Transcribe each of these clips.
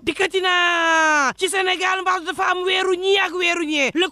dikkati na ci Sénégal mbaa dafa am weeru ñii ak weeru ñee le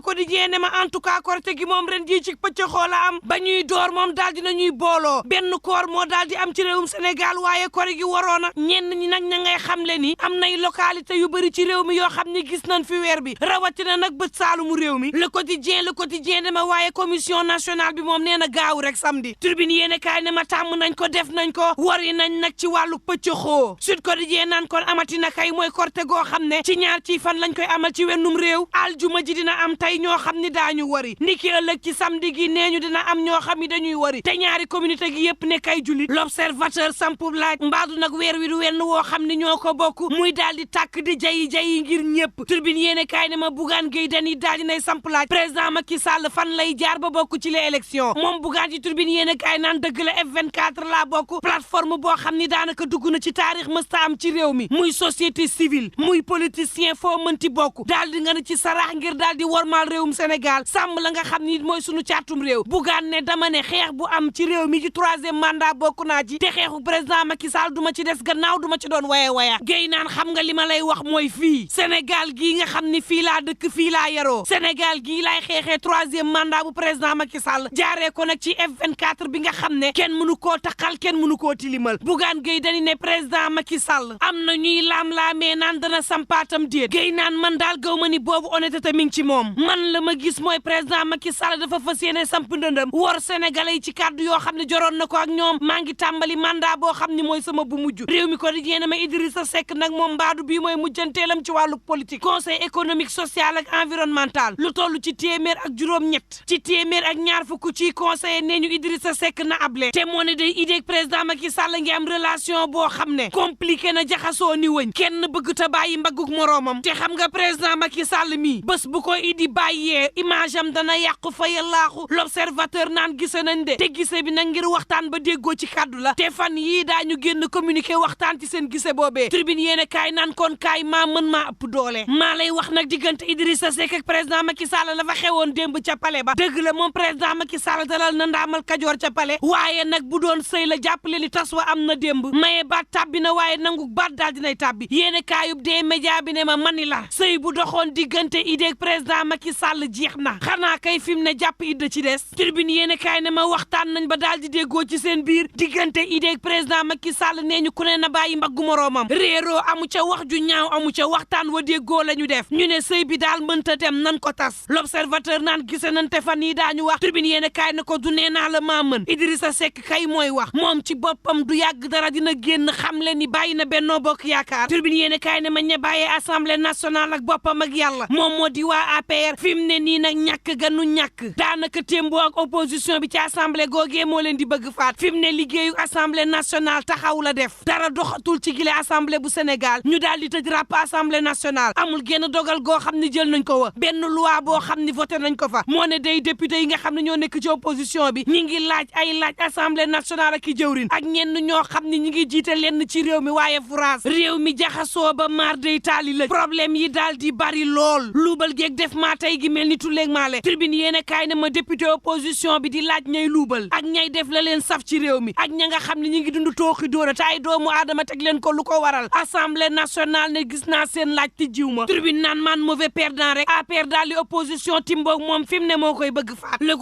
quotidien ne ma en tout cas korite gi moom ren jii ci pëcc xoola am ba ñuy door moom daal dina ñuy booloo benn koor moo daal di am ci réewum Sénégal waaye kori gi waroona ñenn ñi nag ña ngay xamle ni am nay localité yu bëri ci réew mi yoo xam ni gis nañ fi weer bi rawatina nag bët saalumu réew mi le quotidien ne ma waaye commission nationale bi moom nee na gaaw rek samedi tribune yéene kaay ne ma tàmm nañ ko def nañ ko wari nañ nag ci wàllu pëcc xoo Sud Quotidien naan kon amati na kay mooy korte goo xam ne ci ñaar ci fan lañ koy amal ci wennum réew aljuma ji dina am tey ñoo xam ni daañu wari niki ëllëg ci samedi gi nee ñu dina am ñoo xam ni dañuy wari te ñaari communauté gi yépp nekk ay julit l'observateur sampub laaj mbaadu nag weer wi du wenn woo xam ni ñoo ko bokk muy daal di tàkk di jayi ngir ñëpp tribune yéene kaay ne ma Bougane Gueye Dany daal di nay samp laaj président Macky Sall fan lay jaar ba bokk ci les élections moom Bougane ci tribune yéene kaay naan dëgg la F24 laa bokk plateforme boo xam ni daanaka dugg na ci taarix mësta am ci réew mi muy société civile muy politicien foo mënti bokk daal di nga ne ci sarax ngir daal di wormaal réewum Sénégal sàmm la nga xam ni mooy sunu caatum réew Bougane ne dama ne xeex bu am ci réew mi ci troisième mandat bokk naa ci te xeexu président Macky Sall duma ci des gannaaw duma ci doon waya géy naan xam nga li ma lay wax mooy fii Sénégal gii nga xam ni fii laa dëkk fii laa yaroo Sénégal gii laay xeexee troisième mandat bu président Macky Sall jaaree ko nag ci F24 bi nga xam ne kenn mënu koo taxal kenn mënu koo tilimal Bougane Gueye Dany ne président Macky Sall am na ñuy laam-laamee naan dana sampaatam déet géy naan man daal gaw ma ni boobu honnêteté mi ngi ci moom man la ma gis mooy président Macky Sall dafa fas yéene samp ndëndëm wor sénégalais yi ci kàddu yoo xam ne joroon na ko ak ñoom maa ngi tàmbali mandat boo xam ni mooy sama bu mujj réew mi ko di jeene ma Idrissa Seck nag moom mbaadu bii mooy mujjanteelam ci wàllu politique conseil économique social ak environnemental lu toll ci téeméer ak juróom-ñett ci téeméer ak ñaar fukk ci conseiller nee ñu Idrissa Seck na able te moo ne day idée président Macky Sall ngi am relation boo xam ne compliqué na jaxasoo ni wëñ kenn bëgg ta bàyyi mbagguk moroomam te xam nga président Macky Sall mi bés bu ko idi bàyyee image am dana yàqu fa yallaaxu l'observateur naan gise nañ de te gise bi nag ngir waxtaan ba déggoo ci kàddu la te fan yii daañu génn communiqué waxtaan ci seen gise boobee tribune yéene kaay naan kon kaay maa mën maa ëpp doole maa lay wax nag diggante Idrissa Seck ak président Macky Sall la fa xewoon démb ca palais ba dëgg la moom président Macky Sall dalal na ndaamal Kajoor ca palais waaye nag bu doon sëy la jàppale ni tas wa am na démb maye baat tàbbi na waaye nangu baat daal dinay tàbbi yéene kaayub dee média bi ne ma mani la sëy bu doxoon diggante idée président Macky Sall jeex na xanaa kay fi mu ne jàpp idda ci des tribune yéene kaay ne ma waxtaan nañ ba daal di déggoo ci seen biir diggante idée président Macky Sall nee ñu ku ne na bàyyi mbaggu moroomam réeroo amu ca wax ju ñaaw amu ca waxtaan wa déggoo la ñu def ñu ne sëy bi daal mënta dem nan ko tas l'observateur naan gise nañ te fan yi daañu wax tribune yéene kaay na ko du nee naa la maa mën Idrissa Seck kay mooy wax moom ci boppam du yàgg dara dina génn xam le ni bàyyi na Benno Bokk Yaakaar tribune yéene kaay ne ma ña bàyyee assemblée nationale ak boppam ak yàlla moom moo di waa APR fi mu ne nii nag ñàkk ganu ñàkk daanaka témboo ak opposition bi ci assemblée googee moo leen di bëgg faat fi mu ne liggéeyu assemblée nationale taxaw la def dara doxatul ci gile assemblée bu Sénégal ñu daal di tëj ràpp assemblée nationale amul genn dogal goo xam ni jël nañ ko wa benn loi boo xam ni voté nañ ko fa moo ne day député yi nga xam ne ñoo nekk ci opposition bi ñi ngi laaj ay laaj assemblée nationale ak i jëwrin ak ñenn ñoo xam ni ñi ngi jiite lenn ci réew mi waaye France réew mi jaxasoo ba maar day taali la problème yi daal di bari lool luubal geeg def maa tey gi mel ni tulleeg maale tribune yéene kaay ne ma député opposition bi di laaj ñay luubal ak ñay def la leen saf ci réew mi ak ña nga xam ne ñi ngi dund tooxi dóora te ay doomu aadama teg leen ko lu ko waral assemblée nationale ne gis naa seen laaj ti jiw ma tribune naan man mauvais perdant rek APR daal di opposition timboog moom fi mu ne moo koy bëgg faat le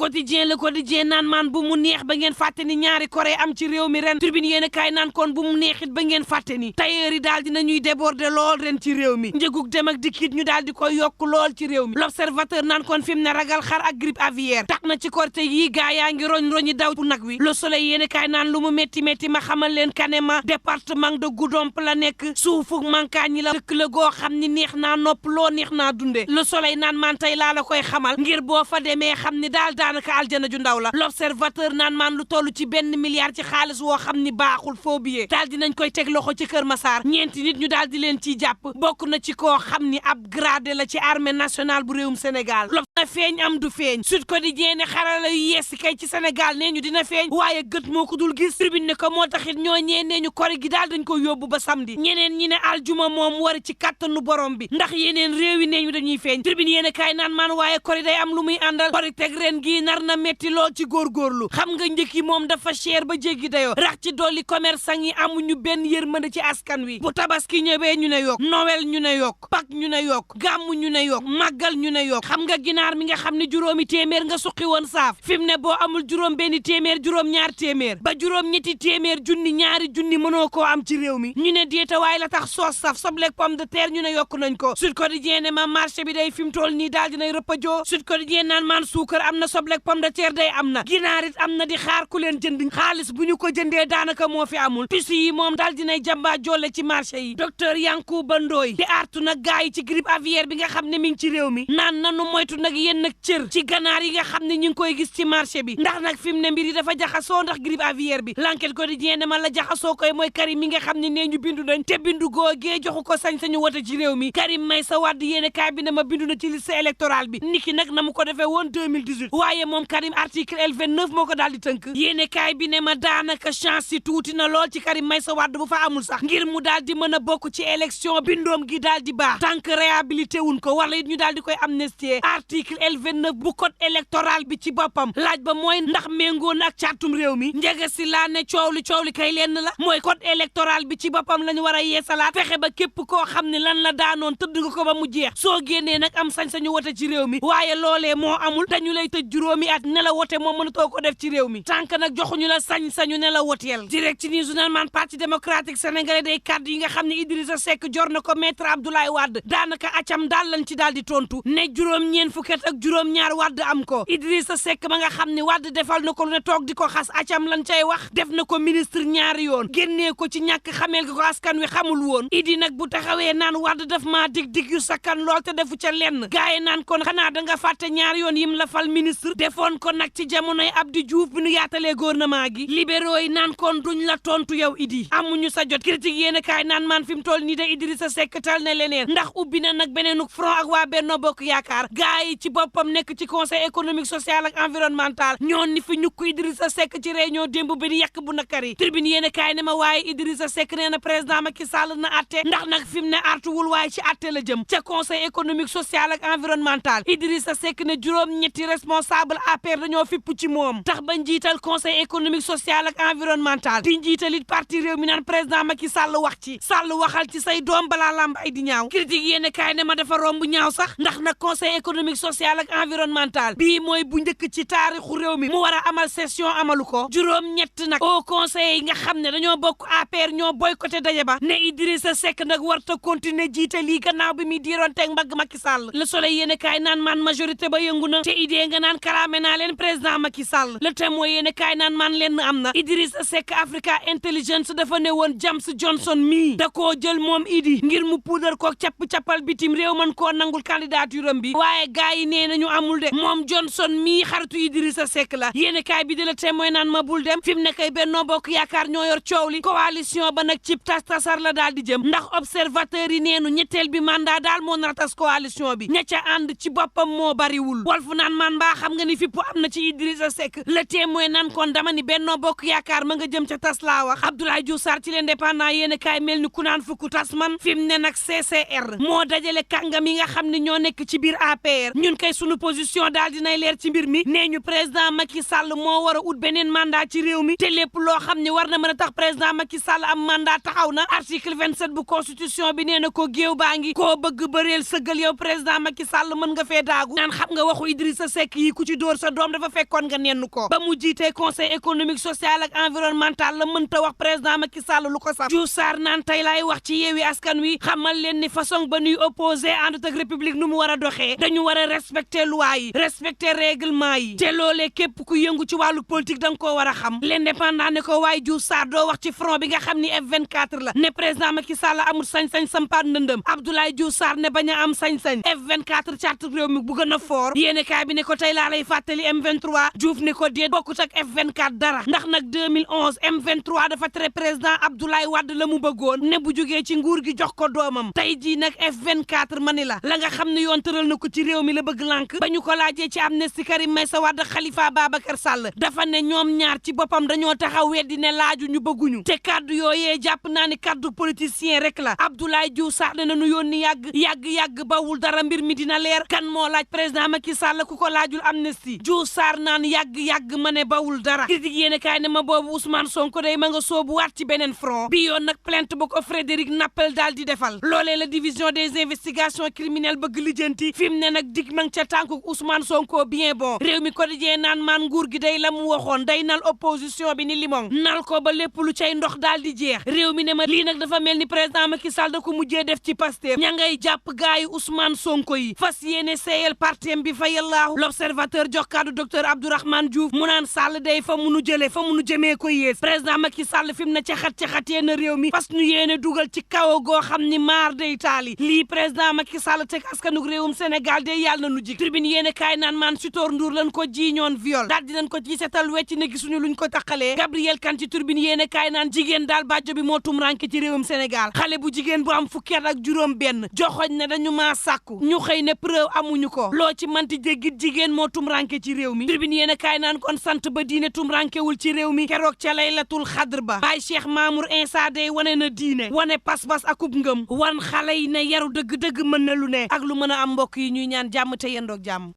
quotidien naan man bu mu neex ba ngeen fàtte ni ñaari Corée am ci réew mi ren tribune yéene kaay naan kon bu mu neexit ba ngeen fàtte ni tailleur yi daal dina ñuy déborder lool ren ci réew mi njëgug dem ak dikkit ñu daal di koy yokk lool ci réew mi l'observateur naan kon fi mu ne ragal xar ak grippe aviaire tax na ci korte yi gaa yaa ngi roñ daw bu nag wi le soleil yéene kaay naan lu mu métti ma xamal leen kanema département de Goudomp la nekk suufu mankaañ ñi la dëkk la goo xam ni neex naa nopp loo neex naa dunde le soleil naan man tey laa la koy xamal ngir boo fa demee xam ni daal daanaka aljana ju ndaw la l'observateur naan man lu toll ci 1 milliard ci xaalis woo xam ni baaxul foo biyee daal dinañ koy teg loxo ci Kër Massar ñeenti nit ñu daal di leen ciy jàpp bokk na ci koo xam ni ab gradé la ci armée nationale bu réewum Sénégal lob na feeñ am du feeñ Sud Quotidien ne xarala yu yees kay ci Sénégal nee ñu dina feeñ waaye gët moo ko dul gis tribune ne ko moo taxit ñooñee nee ñu kori gi daal dañ ko yóbbu ba samedi ñeneen ñi ne aljuma moom war ci kattanu borom bi ndax yeneen réew yi nee ñu dañuy feeñ tribune yéene kaay naan man waaye kori day am lu muy àndal kori teg ren gii nar na metti lool ci góorgóorlu xam nga njëkk yi moom dafa cher ba jéggi dayoo rax ci dolli commerçant yi amuñu benn yërmande ci askan wi bu tabaski ñëwee ñu ne yokk Noël ñu ne yokk Pâques ñu ne yokk gàmmu ñu ne yokk màggal ñu ne yokk xam nga ginaar mi nga xam ne juróomi téeméer nga suqi woon saaf fi mu ne boo amul juróom benn téeméer juróom ñaar téeméer ba juróom ñetti téeméer junni ñaari junni mënoo koo am ci réew mi ñu ne déeta waaye la tax soos saf sobleeg pomme de terre ñu ne yokk nañ ko Sud Quotidien ne ma marché bi day fi mu toll nii daal dinay rëppajoo Sud Quotidien naan maan suukar am na sobleeg pomme de terre day am na ginaar it am na di xaar ku leen jënd xaalis bu ñu ko jëndee daanaka moo fi amul puce yi moom daal dinay jàmbaa jolle ci marché yi docteur Yankuba Ndoye di artu nag gaa yi ci grippe aviaire bi nga xam ne mi ngi ci réew mi naan nanu moytu nag yéen nag cër ci ganaar yi nga xam ne ñu ngi koy gis ci marché bi ndax nag fi mu ne mbir yi dafa jaxasoo ndax grippe aviaire bi L'Enquête Quotidien ne man la jaxasoo koy mooy Karim mi nga xam ne nee ñu bindu nañ te bindu googee joxu ko sañ-sañu wote ci réew mi Karim Meïssa Wade yéene kaay bi ne ma bindu na ci liste électorale bi niki nag na mu ko defee woon 2018 waaye moom Karim article L29 moo ko daal di tënk yéene kaay bi ne ma daanaka chance yi tuuti na lool ci Karim Meïssa Wade bu fa amul sax ngir mu daal di mën a bokk ci élection bindoom gi daal di baax tant que réhabilité wuñ ko wala it ñu daal di koy amnistier article L29 bu code électoral bi ci boppam laaj ba mooy ndax méngoo na ak càttum réew mi njëga si laa ne coow li kay lenn la mooy code électoral bi ci boppam la ñu war a yeesalaat fexe ba képp koo xam ne lan la daanoon tëdd nga ko ba mu jeex soo génnee nag am sañ-sañu wote ci réew mi waaye loolee moo amul dañu lay tëj juróomi at ne la wote moom mënatoo ko def ci réew mi tànk nag joxuñu la sañ-sañu ne la woteel direct ci News naan man parti démocratique sénégalais day kaddu yi nga xam ne Idrissa Seck jor na ko maître Abdoulaye Wade daanaka acam daal lañ ci daal di tontu ne juróom-ñeent fukki at ak juróom-ñaar Wade am ko Idrissa Seck ma nga xam ne Wade defal na ko lu ne toog di ko xas acam lañ cay wax def na ko ministre ñaari yoon génnee ko ci ñàkk xameel gi ko askan wi xamul woon Idi nag bu taxawee naan Wade daf maa dig yu sakkan lool te defu ca lenn gaaye naan kon xanaa da nga fàtte ñaari yoon yim la fal ministre defoon ko nag ci jamonoy Abdou Diouf bi nu yaatalee gouvernement gi libéraux yi naan kon duñ la tontu yow Idi amuñu sa jot critique yéen kaay naan man fi mu toll nii de Idrissa Seck tal ne leneen ndax ubbi na nag beneenuk front ak waa Benno Bokk Yaakaar gaa yi ci boppam nekk ci conseil économique social ak environnemental ñoon ni fi ñukk Idrissa Seck ci réunion démb bi di yàq bu nakari tribune yéen kaay ne ma waaye Idrissa Seck nee na président Macky Sall na atte ndax nag fi mu ne artuwul waaye ci atte la jëm ca conseil économique social ak environnemental Idrissa Seck ne juróom-ñetti responsable APR dañoo fipp ci moom tax ba njiital conseil économique social ak environnemental di njiitalit parti réew mi naan président Macky Sall wax ci Sall waxal ci say doom balaa lamb ay di ñaaw critique yéen kaay ne ma dafa romb ñaaw sax ndax nag conseil économique social ak environnemental bii mooy bu njëkk ci taarixu réew mi mu war a amal session amalu ko juróom-ñett nag au conseil yi nga xam ne dañoo bokk APR ñoo boycotté daje ba ne Idrissa Seck nag warta continuer jiite lii gannaaw bi muy diiroon teg mbagg Macky Sall Le Soleil yéen kaay naan man majorité ba yëngu na te idée nga naan kalaame naa leen président Macky Sall Le Témoin yéen kaay naan man leen am na Idrissa Seck Africa Intelligence dafa ne woon James Johnson mii da koo jël moom Idi ngir mu puudar ko capp-cappal bitim réew man koo nangul candidature am bi waaye gars yi nee nañu amul de moom Johnson mii xaritu Idrissa Seck la yéen kaay bi de Le Témoin naan ma bul dem fi mu ne kay Benno Bokk Yaakaar ñoo yor coow li coalition ba nag cib tasar la daal di jëm ndax observateur yi neenu ñetteel bi mandat daal moo nar a tas coalition bi ña ca ànd ci boppam moo bariwul Walf naan man mbaa xam nga ni fippu am na ci Idrissa Seck Le Témoin naan kon dama ni Benno Bokk Yaakaar ma nga jëm ca tas laa wax Abdoulaye Diouf Sarr ci l'Indépendant yéen kaay mel ni ku naan fukku tas man fi mu ne nag CCR moo dajale kàngam yi nga xam ne ñoo nekk ci biir APR ñun kay sunu position daal dinay leer ci mbir mi nee ñu président Macky Sall moo war a ut beneen mandat ci réew mi te lépp loo xam ne war na mën a tax président Macky Sall am mandat taxaw na article 27 bu constitution bi nee na ko géew baa ngi koo bëgg bëreel sëggal yow président Macky Sall mën nga fee daagu naan xam nga waxu Idrissa Seck yi ku ci dóor sa doom dafa fekkoon nga nenn ko ba mu jiitee conseil économique social ak environnemental la mënta wax président Macky Sall lu ko saf Diouf Sarr naan tey laay wax ci Yewwi Askan Wi xamal leen ni façon ba nuy opposé ànd ak république nu mu war a doxee dañu war a respecter loi yi respecter règlement yi te loolee képp ku yëngu ci wàllu politique da nga koo war a xam l'Indépendant ne ko waaye Diouf Sarr doo wax ci front bi nga xam ni F24 la ne président Macky Sall amul sañ-sañ sampaat ndëndëm Abdoulaye Diouf Sarr ne bañ a am sañ-sañ F24 carte réew mi bu gën a fort yéene kaay bi ne ko tey laa lay fàttali M23 Diouf ne ko déet bokkut ak F24 dara ndax nag 2011 M23 dafa tere président Abdoulaye Wade la mu bëggoon ne bu jógee ci nguur gi jox ko doomam tey jii nag F24 mani la nga xam ne yoon tëral na ko ci réew mi la bëgg lànk ba ñu ko laajee ci amnistie Karim Meïssa Wade Khalifa Babacar Sall dafa ne ñoom ñaar ci boppam dañoo taxaw weddi ne laaju ñu bëgguñu te kaddu yooyee jàpp naa ni kaddu politicien rek la Abdoulaye Diouf Sarr ne nañu yónni yàgg bawul dara mbir mi dina leer kan moo laaj président Macky Sall ku ko laajul amnistie Diouf Sarr naan yàgg ma ne bawul dara critique yéene kaay ne ma boobu Ousmane Sonko day ma nga soobu waat ci beneen front bi yoon nag plainte ba ko Frédéric Nappel daal di defal loolee la division des investigations criminelles bëgg lijjanti fi mu ne nag dig mang ca tànku Ousmane Sonko bien bon réew mi quotidien naan maan nguur gi day la mu waxoon day nal opposition bi ni limon nal ko ba lépp lu cay ndox daal di jeex réew mi ne ma lii nag dafa mel ni président Macky Sall da ko mujjee def ci Pastef ña ngay jàpp gaayu Ousmane Sonko yi fas yéene seeyal partem bi fa yallaahu l'observateur jox kaddu docteur Abdourahmane Diouf mu naan Sall day fa munu jëlee fa munu jëmee ko yées président Macky Sall fi mu ne caxat-caxatee na réew mi fas ñu yéene dugal ci kaw goo xam ni maar day taali lii président Macky Sall teg askanug réewum Sénégal day yàlla na nu jik tribune yéene kaay naan maan Sitor Ndour lañ ko jiiñoon viol daal di nañ ko ci setal wecc ne gisuñu luñ ko taqalee Gabriel Kane ci tribune yéene kaay naan jigéen daal bàjjo bi moo tumranke ci réewum Sénégal xale bu jigéen bu am fukki at ak juróom benn joxoñ ne dañu maa sàkku ñu xëy ne preuve amuñu ko loo ci manti jéggit jigéen moo tumranke ci réew mi tribune yéene kaay naan kon sant ba diine tumrankewul ci réew mi keroog ca laylatul xadr ba Baye Cheikh Mamour Insa day wane na diine wane pas-pas akub ngëm wan xale yi ne yaru dëgg-dëgg mën na lu ne ak lu mën a am mbokk yi ñuy ñaan jàmm te yendoog jàmm